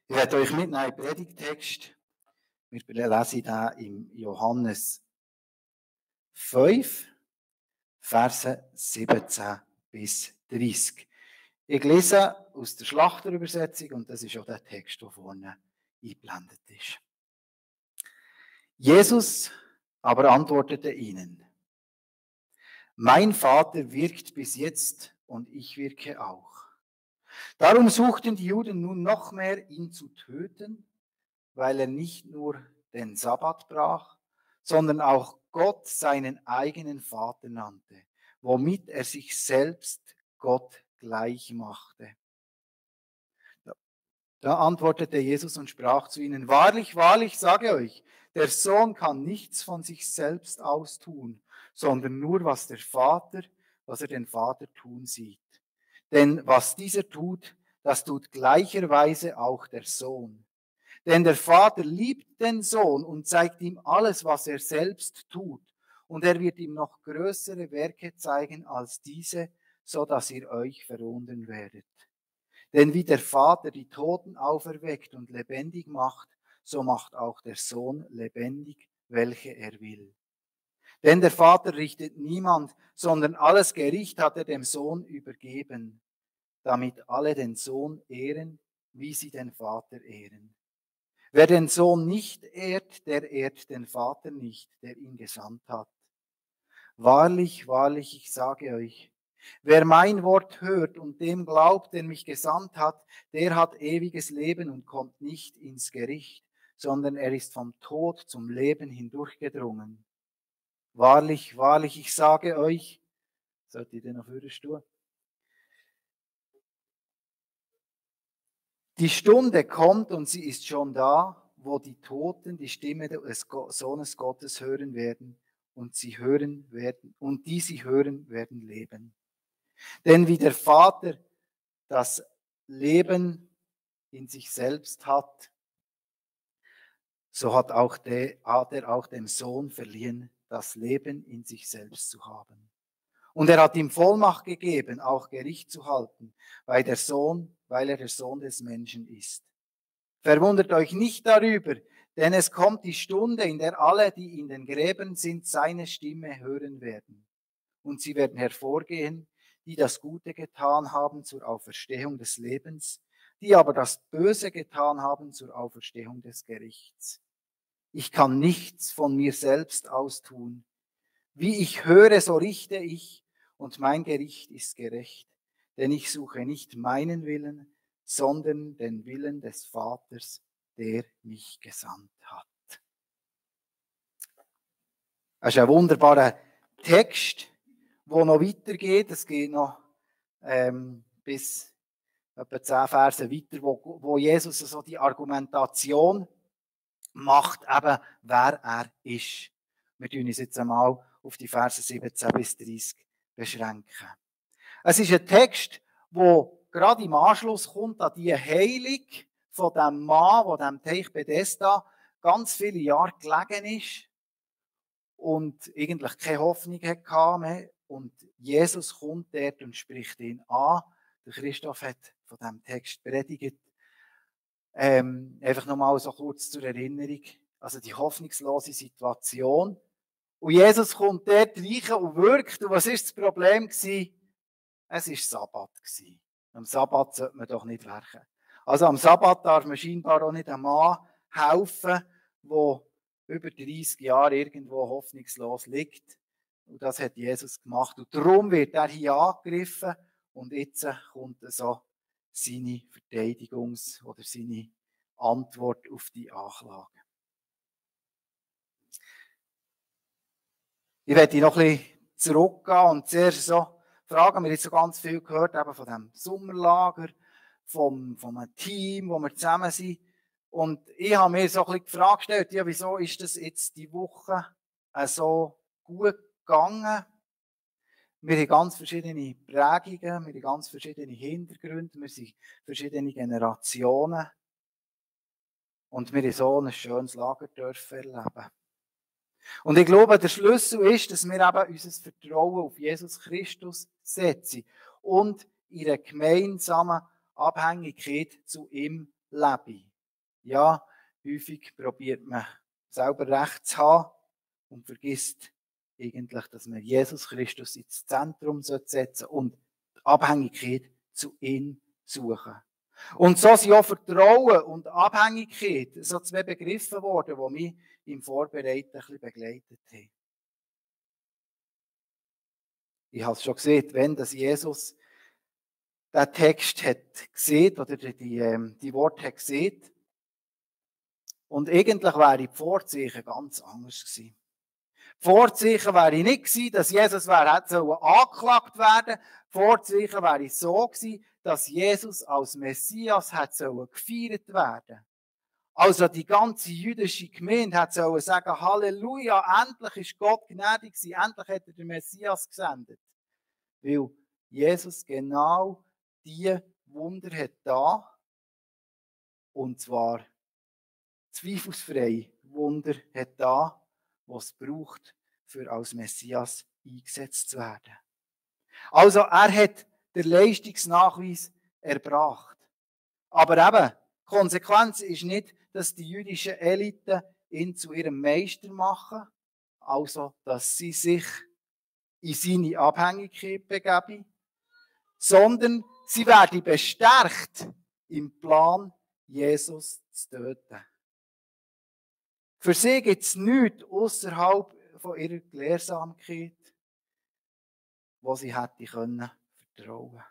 Ich werde euch mitnehmen in den Predigtext. Wir lesen ihn im Johannes 5, Verse 17 bis 30. Ich lese aus der Schlachterübersetzung und das ist auch der Text, der vorne eingeblendet ist. Jesus aber antwortete ihnen: Mein Vater wirkt bis jetzt und ich wirke auch. Darum suchten die Juden nun noch mehr, ihn zu töten, weil er nicht nur den Sabbat brach, sondern auch Gott seinen eigenen Vater nannte, womit er sich selbst Gott gleich machte. Da antwortete Jesus und sprach zu ihnen: Wahrlich, wahrlich, sage euch, der Sohn kann nichts von sich selbst aus tun, sondern nur, was er den Vater tun sieht. Denn was dieser tut, das tut gleicherweise auch der Sohn. Denn der Vater liebt den Sohn und zeigt ihm alles, was er selbst tut. Und er wird ihm noch größere Werke zeigen als diese, so dass ihr euch verwundern werdet. Denn wie der Vater die Toten auferweckt und lebendig macht, so macht auch der Sohn lebendig, welche er will. Denn der Vater richtet niemand, sondern alles Gericht hat er dem Sohn übergeben, damit alle den Sohn ehren, wie sie den Vater ehren. Wer den Sohn nicht ehrt, der ehrt den Vater nicht, der ihn gesandt hat. Wahrlich, wahrlich, ich sage euch, wer mein Wort hört und dem glaubt, der mich gesandt hat, der hat ewiges Leben und kommt nicht ins Gericht, sondern er ist vom Tod zum Leben hindurchgedrungen. Wahrlich, wahrlich, ich sage euch, sollt ihr den auf eure Stuhl? Die Stunde kommt und sie ist schon da, wo die Toten die Stimme des Sohnes Gottes hören werden und die sie hören werden leben. Denn wie der Vater das Leben in sich selbst hat, so hat er auch dem Sohn verliehen, das Leben in sich selbst zu haben. Und er hat ihm Vollmacht gegeben, auch Gericht zu halten, weil er der Sohn des Menschen ist. Verwundert euch nicht darüber, denn es kommt die Stunde, in der alle, die in den Gräbern sind, seine Stimme hören werden. Und sie werden hervorgehen, die das Gute getan haben zur Auferstehung des Lebens, die aber das Böse getan haben zur Auferstehung des Gerichts. Ich kann nichts von mir selbst aus tun. Wie ich höre, so richte ich, und mein Gericht ist gerecht, denn ich suche nicht meinen Willen, sondern den Willen des Vaters, der mich gesandt hat. Das ist ein wunderbarer Text, der noch weitergeht. Es geht noch bis etwa 10 Verse weiter, wo Jesus so die Argumentation macht, eben, wer er ist. Wir tun uns jetzt einmal auf die Verse 17 bis 30 beschränken. Es ist ein Text, wo gerade im Anschluss kommt an die Heilung von dem Mann, der dem Teich Bethesda ganz viele Jahre gelegen ist und eigentlich keine Hoffnung hatte mehr. Und Jesus kommt dort und spricht ihn an. Der Christoph hat von diesem Text predigt. Einfach nochmal so kurz zur Erinnerung. Also die hoffnungslose Situation. Und Jesus kommt dort rein und wirkt. Und was war das Problem? Es war Sabbat. Am Sabbat sollte man doch nicht werken. Also am Sabbat darf man scheinbar auch nicht einem Mann helfen, der über 30 Jahre irgendwo hoffnungslos liegt. Und das hat Jesus gemacht. Und darum wird er hier angegriffen. Und jetzt kommt so seine oder seine Antwort auf die Anklage. Ich werde noch ein bisschen zurückgehen und zuerst so fragen. Wir haben jetzt so ganz viel gehört eben von dem Sommerlager, von einem Team, wo wir zusammen sind. Und ich habe mir so ein bisschen die Frage gestellt, ja, wieso ist das jetzt die Woche so gut gegangen? Wir haben ganz verschiedene Prägungen, wir haben ganz verschiedene Hintergründe, wir sind verschiedene Generationen. Und wir haben so ein schönes Lager dürfen erleben. Und ich glaube, der Schlüssel ist, dass wir eben unser Vertrauen auf Jesus Christus setzen und in einer gemeinsamen Abhängigkeit zu ihm leben. Ja, häufig probiert man selber Recht zu haben und vergisst eigentlich, dass man Jesus Christus ins Zentrum setzen sollte und die Abhängigkeit zu ihm suchen. Und so sind auch Vertrauen und Abhängigkeit so zwei Begriffe geworden, die mich im Vorbereiten ein bisschen begleitet haben. Ich habe es schon gesehen, wenn das Jesus den Text hat gesehen oder die Worte hat gesehen. Und eigentlich wäre die Vorzeichen ganz anders gewesen. Die Vorzeichen wäre nicht gewesen, dass Jesus hätte angeklagt werden. Die Vorzeichen wäre so gewesen, dass Jesus als Messias hätte gefeiert werden. Also die ganze jüdische Gemeinde hat sagen, Halleluja, endlich ist Gott gnädig gewesen, endlich hat er den Messias gesendet. Weil Jesus genau die Wunder hat da, und zwar zweifelsfrei Wunder hat da, was es braucht, für als Messias eingesetzt zu werden. Also er hat den Leistungsnachweis erbracht. Aber eben, die Konsequenz ist nicht, dass die jüdischen Eliten ihn zu ihrem Meister machen, also dass sie sich in seine Abhängigkeit begeben, sondern sie werden bestärkt im Plan, Jesus zu töten. Für sie gibt es nichts außerhalb von ihrer Gelehrsamkeit, wo sie hätte vertrauen können.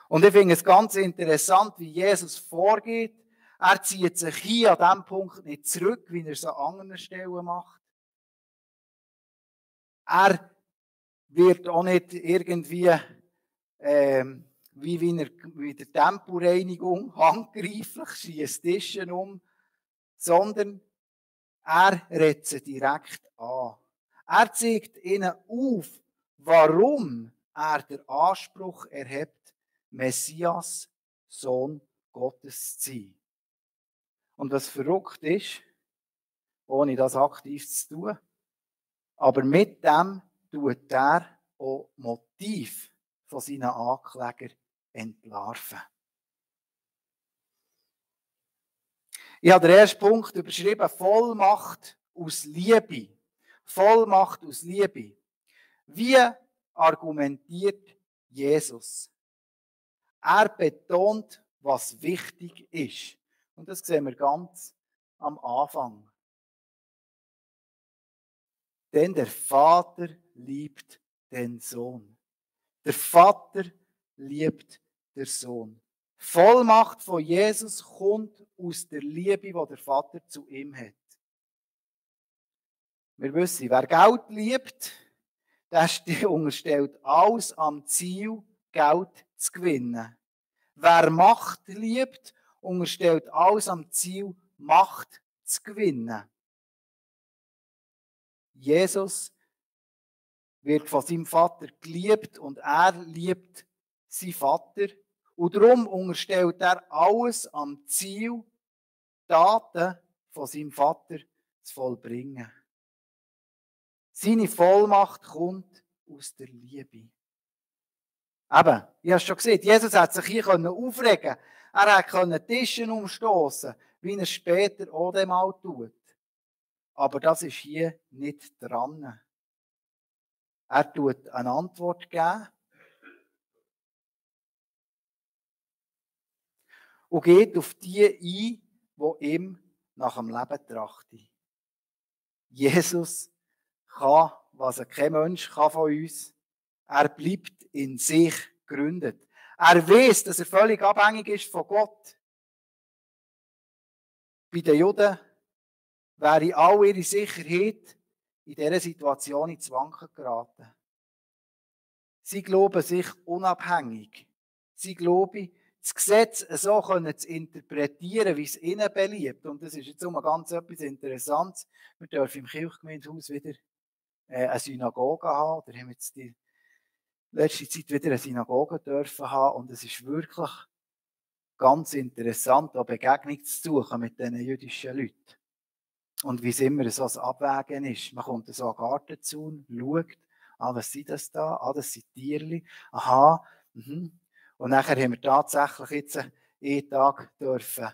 Und ich finde es ganz interessant, wie Jesus vorgeht. Er zieht sich hier an diesem Punkt nicht zurück, wie er es an anderen Stellen macht. Er wird auch nicht irgendwie wie der Temporeinigung handgreiflich, schießt Tischen um, sondern er redet sie direkt an. Er zeigt ihnen auf, warum er den Anspruch erhebt, Messias, Sohn Gottes zu sein. Und was verrückt ist, ohne das aktiv zu tun, aber mit dem tut er auch Motiv von seinen Anklägern entlarven. Ich habe den ersten Punkt überschrieben, Vollmacht aus Liebe. Vollmacht aus Liebe. Wie argumentiert Jesus? Er betont, was wichtig ist. Und das sehen wir ganz am Anfang. Denn der Vater liebt den Sohn. Der Vater liebt den Sohn. Vollmacht von Jesus kommt aus der Liebe, die der Vater zu ihm hat. Wir wissen, wer Geld liebt, der unterstellt alles am Ziel, Geld zu gewinnen. Wer Macht liebt, unterstellt alles am Ziel, Macht zu gewinnen. Jesus wird von seinem Vater geliebt und er liebt seinen Vater. Und darum unterstellt er alles am Ziel, Taten von seinem Vater zu vollbringen. Seine Vollmacht kommt aus der Liebe. Eben, ich habe es schon gesehen, Jesus hat sich hier aufregen können. Er konnte Tischen umstoßen, wie er später auch einmal tut. Aber das ist hier nicht dran. Er tut eine Antwort geben und geht auf die ein, die ihm nach dem Leben trachten. Jesus kann, was kein Mensch kann von uns. Er bleibt in sich gegründet. Er weiß, dass er völlig abhängig ist von Gott. Bei den Juden wäre all ihre Sicherheit in dieser Situation ins Wanken geraten. Sie glauben sich unabhängig. Sie glauben, das Gesetz so zu interpretieren, wie es ihnen beliebt. Und das ist jetzt mal ganz etwas Interessantes. Wir dürfen im Kirchgemeindehaus wieder eine Synagoge haben. Oder haben jetzt die letzte Zeit wieder eine Synagoge dürfen haben. Und es ist wirklich ganz interessant, eine Begegnung zu suchen mit diesen jüdischen Leuten. Und wie es immer so ein Abwägen ist. Man kommt so an den Gartenzaun, schaut, was sind das da? Das sind Tierchen. Aha. Und nachher haben wir tatsächlich jetzt einen Tag dürfen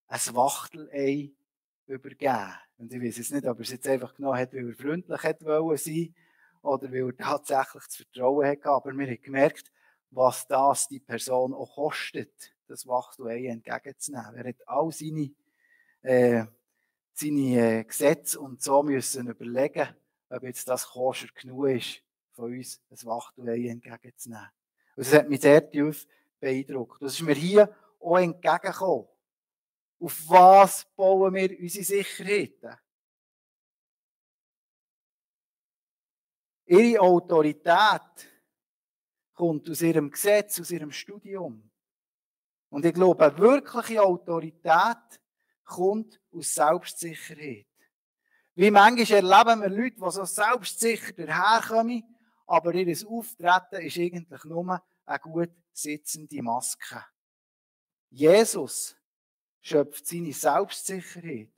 ein Wachtelei übergeben. Und ich weiß jetzt nicht, ob er es jetzt einfach genommen hat, weil er freundlich sein wollte oder weil er tatsächlich das Vertrauen hatte. Aber wir haben gemerkt, was das die Person auch kostet, das Wachtelei entgegenzunehmen. Er hat all seine Gesetze und so müssen überlegen, ob jetzt das koscher genug ist, von uns ein Wachtelei entgegenzunehmen. Und das hat mich sehr tief beeindruckt. Das ist mir hier auch entgegengekommen. Auf was bauen wir unsere Sicherheiten? Ihre Autorität kommt aus ihrem Gesetz, aus ihrem Studium. Und ich glaube, eine wirkliche Autorität kommt aus Selbstsicherheit. Wie manchmal erleben wir Leute, die so selbstsicher daherkommen, aber ihr Auftreten ist eigentlich nur eine gut sitzende Maske. Jesus schöpft seine Selbstsicherheit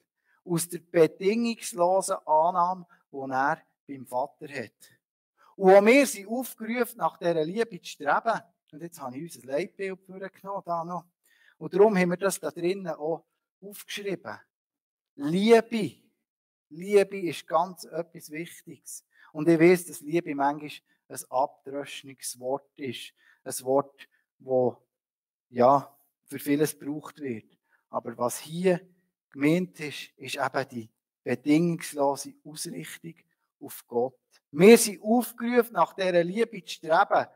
aus der bedingungslosen Annahme, die er beim Vater hat. Und auch wir sind aufgerufen, nach dieser Liebe zu streben. Und jetzt habe ich unser Leitbild vorgenommen, da noch. Und darum haben wir das da drinnen auch aufgeschrieben. Liebe. Liebe ist ganz etwas Wichtiges. Und ich weiß, dass Liebe manchmal ein abdroschendes Wort ist. Ein Wort, das ja, für vieles gebraucht wird. Aber was hier gemeint ist, ist eben die bedingungslose Ausrichtung auf Gott. Wir sind aufgerufen, nach dieser Liebe zu streben.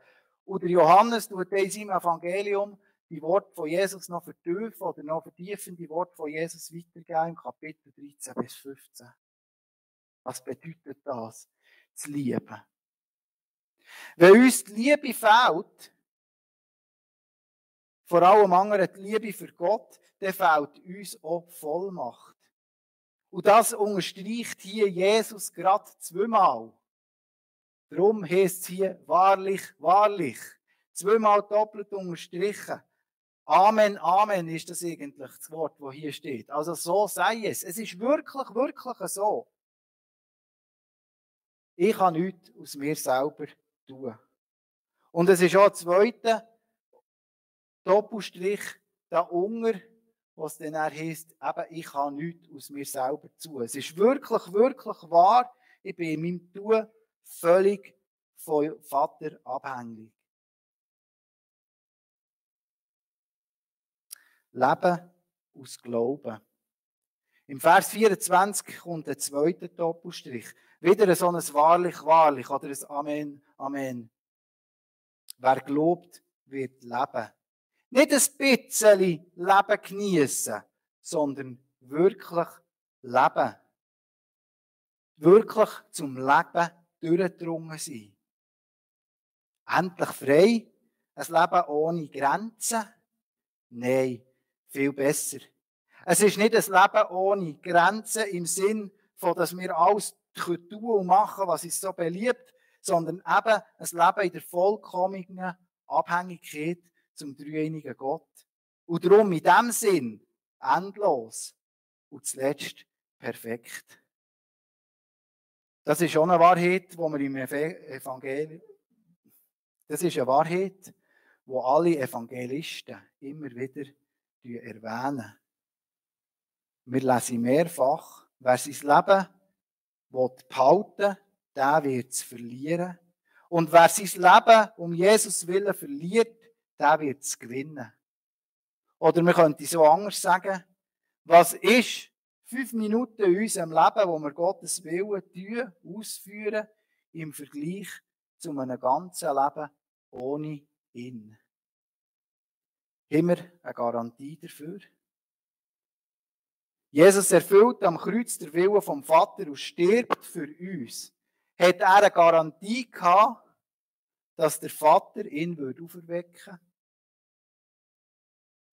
Und der Johannes tut in seinem Evangelium die Worte von Jesus noch vertiefen oder noch vertiefen die Worte von Jesus weitergeben im Kapitel 13 bis 15. Was bedeutet das? Zu lieben. Wenn uns die Liebe fehlt, vor allem anderen die Liebe für Gott, dann fehlt uns auch die Vollmacht. Und das unterstreicht hier Jesus gerade zweimal. Darum heißt es hier wahrlich, wahrlich. Zweimal doppelt unterstrichen. Amen, Amen ist das eigentlich das Wort, das hier steht. Also so sei es. Es ist wirklich, wirklich so. Ich kann nichts aus mir selber tun. Und es ist auch der zweite Doppelstrich da unten, was dann heisst, eben, ich kann nichts aus mir selber tun. Es ist wirklich, wirklich wahr, ich bin in meinem Tun völlig vom Vater abhängig. Leben aus Glauben. Im Vers 24 kommt der zweite Doppelstrich. Wieder so ein wahrlich, wahrlich oder ein Amen, Amen. Wer glaubt, wird leben. Nicht ein bisschen Leben geniessen, sondern wirklich leben. Wirklich zum Leben durchgedrungen sein. Endlich frei, ein Leben ohne Grenzen? Nein, viel besser. Es ist nicht ein Leben ohne Grenzen im Sinn von, dass wir alles tun und machen, was uns so beliebt, sondern eben ein Leben in der vollkommenen Abhängigkeit zum dreieinigen Gott. Und darum in diesem Sinn endlos und zuletzt perfekt. Das ist auch eine Wahrheit, die wir im Evangelium, das ist eine Wahrheit, die alle Evangelisten immer wieder erwähnen. Wir lesen mehrfach, wer sein Leben behalten will, der wird es verlieren. Und wer sein Leben um Jesus willen verliert, der wird es gewinnen. Oder man könnte so anders sagen, was ist 5 Minuten in unserem Leben, wo wir Gottes Willen ausführen, im Vergleich zu einem ganzen Leben ohne ihn? Haben wir eine Garantie dafür? Jesus erfüllt am Kreuz den Willen vom Vater und stirbt für uns. Hat er eine Garantie gehabt, dass der Vater ihn auferwecken würde?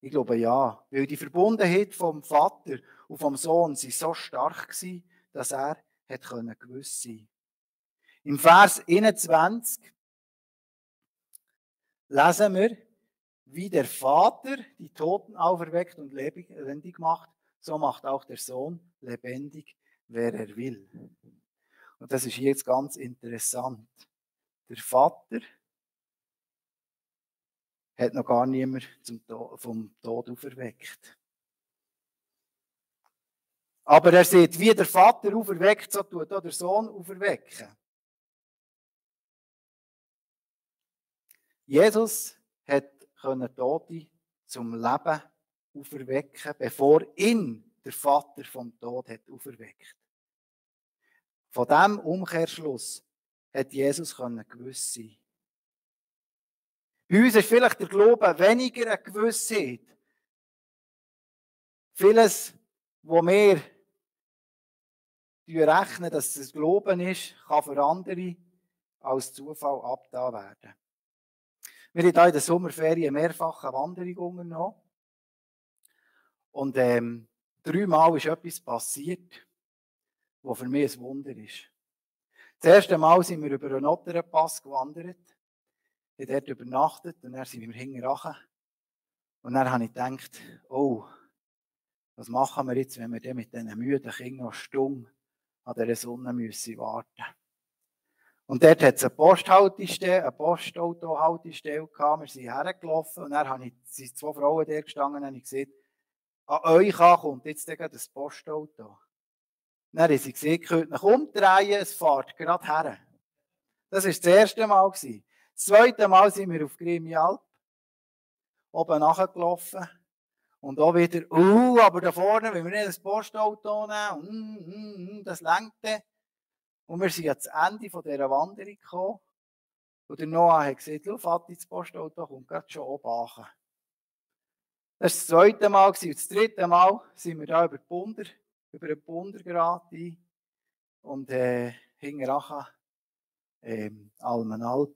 Ich glaube ja, weil die Verbundenheit vom Vater und vom Sohn sie so stark war, dass er gewiss sein konnte. Im Vers 21 lesen wir, wie der Vater die Toten auferweckt und lebendig macht, so macht auch der Sohn lebendig, wer er will. Und das ist jetzt ganz interessant. Der Vater hat noch gar niemand vom Tod auferweckt. Aber er sieht, wie der Vater auferweckt, so tut auch der Sohn auferwecken. Jesus konnte Tote zum Leben auferwecken, bevor ihn der Vater vom Tod hat auferweckt. Von diesem Umkehrschluss hat Jesus gewiss sein. Bei uns ist vielleicht der Glaube weniger eine Gewissheit. Vieles, wo wir rechnen, dass es Glauben ist, kann für andere als Zufall abgetan werden. Wir haben hier in der Sommerferien mehrfach eine Wanderung unternommen. Und 3-mal ist etwas passiert, was für mich ein Wunder ist. Das erste Mal sind wir über einen Otterenpass gewandert, haben dort übernachtet und dann sind wir hinterher. Und dann habe ich gedacht, oh, was machen wir jetzt, wenn wir dann mit diesen müden Kindern noch eine Stunde an dieser Sonne müssen warten. Und dort hat es eine Postautohaltestelle gehabt. Wir sind hergelaufen und dann sind 2 Frauen dort gestanden und habe ich gesagt, an euch kommt jetzt das Postauto. Dann haben sie gesagt, ihr könnt euch umdrehen, es fährt gerade her. Das war das erste Mal. Das zweite Mal sind wir auf Grimialp oben nachgelaufen. Und auch wieder, aber da vorne, wenn wir nicht das Postauto nehmen, das lenkt dann. Und wir sind ans Ende dieser Wanderung gekommen. Und der Noah hat gesagt, schau, Vati, das Postauto kommt gerade schon oben an. Das war das zweite Mal. Und das dritte Mal sind wir da über den Bundergrat ein. Und hinterher Almenalp.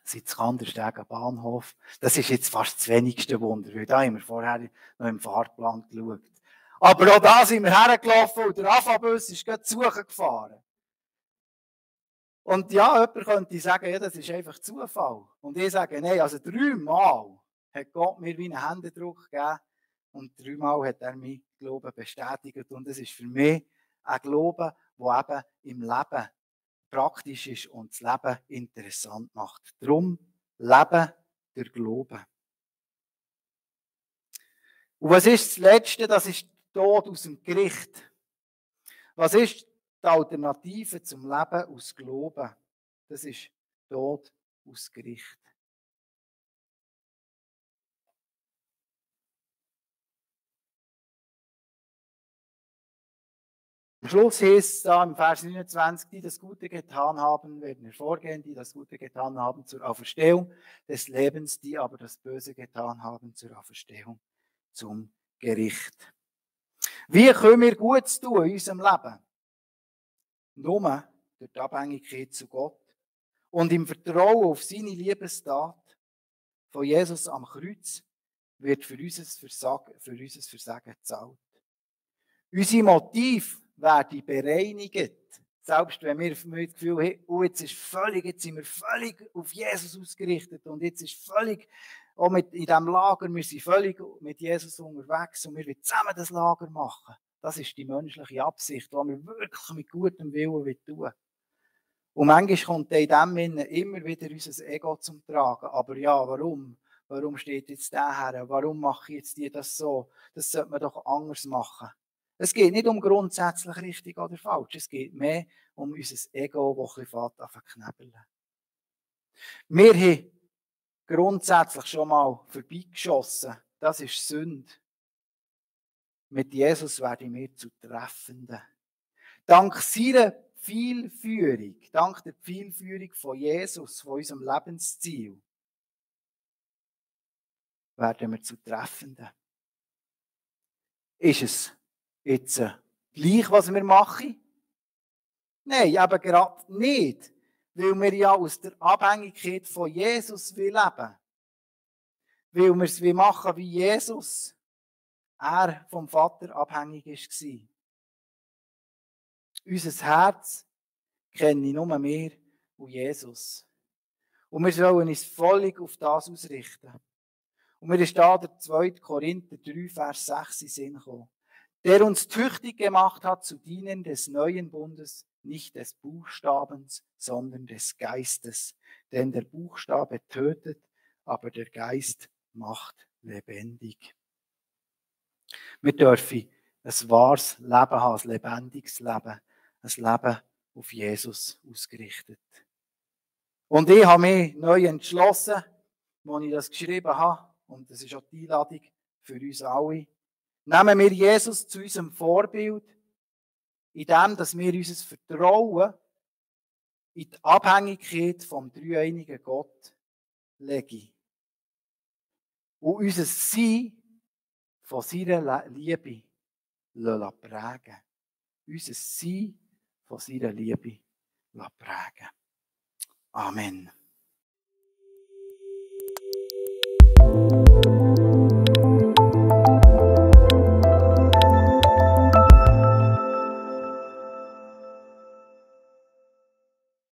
Sind zu Kandersteg Bahnhof. Das ist jetzt fast das wenigste Wunder, weil da haben wir vorher noch im Fahrplan geschaut. Aber auch da sind wir hergelaufen und der AFA-Bus ist gerade zu suchen gefahren. Und ja, jemand könnte sagen, ja, das ist einfach Zufall. Und ich sage, nein, also 3-mal hat Gott mir wie einen Händedruck gegeben und 3-mal hat er mein Glauben bestätigt. Und das ist für mich ein Glaube, der eben im Leben praktisch ist und das Leben interessant macht. Darum Leben durch Glauben. Und was ist das Letzte? Das ist der Tod aus dem Gericht. Was ist die Alternative zum Leben aus Glauben? Das ist Tod aus Gericht. Am Schluss heißt es da im Vers 29, die das Gute getan haben, werden hervorgehen, die das Gute getan haben zur Auferstehung des Lebens, die aber das Böse getan haben zur Auferstehung zum Gericht. Wie können wir Gutes tun in unserem Leben? Nur durch die Abhängigkeit zu Gott und im Vertrauen auf seine Liebestat von Jesus am Kreuz wird für unser Versagen gezahlt. Unsere Motive werden bereinigt. Selbst wenn wir das Gefühl haben, oh, jetzt sind wir völlig auf Jesus ausgerichtet und jetzt ist völlig, auch in diesem Lager, wir sind völlig mit Jesus unterwegs und wir wollen zusammen das Lager machen. Das ist die menschliche Absicht, die wir wirklich mit gutem Willen tun. Und manchmal kommt in dem Sinne immer wieder unser Ego zum Tragen. Aber ja, warum? Warum steht jetzt der her? Warum mache ich jetzt die das so? Das sollte man doch anders machen. Es geht nicht um grundsätzlich richtig oder falsch. Es geht mehr um unser Ego, das ein bisschen verknebeln. Wir haben grundsätzlich schon mal vorbeigeschossen. Das ist Sünde. Mit Jesus werden wir zu Treffenden. Dank seiner Vielführung, dank der Vielführung von Jesus, von unserem Lebensziel, werden wir zu Treffenden. Ist es jetzt gleich, was wir machen? Nein, eben gerade nicht, weil wir ja aus der Abhängigkeit von Jesus leben wollen. Weil wir es machen wie Jesus. Er vom Vater abhängig war. Unser Herz kenne nur mehr und Jesus. Und wir sollen uns völlig auf das ausrichten. Und mir ist da der 2. Korinther 3, Vers 6 in den Sinn gekommen. Der uns tüchtig gemacht hat zu dienen des neuen Bundes, nicht des Buchstabens, sondern des Geistes. Denn der Buchstabe tötet, aber der Geist macht lebendig. Wir dürfen ein wahres Leben haben, ein lebendiges Leben, ein Leben auf Jesus ausgerichtet. Und ich habe mich neu entschlossen, als ich das geschrieben habe, und das ist auch die Einladung für uns alle, nehmen wir Jesus zu unserem Vorbild, indem dass wir unser Vertrauen in die Abhängigkeit vom dreieinigen Gott legen und unser Sein von seiner Liebe prägen. Unser Sein von seiner Liebe prägen. Amen.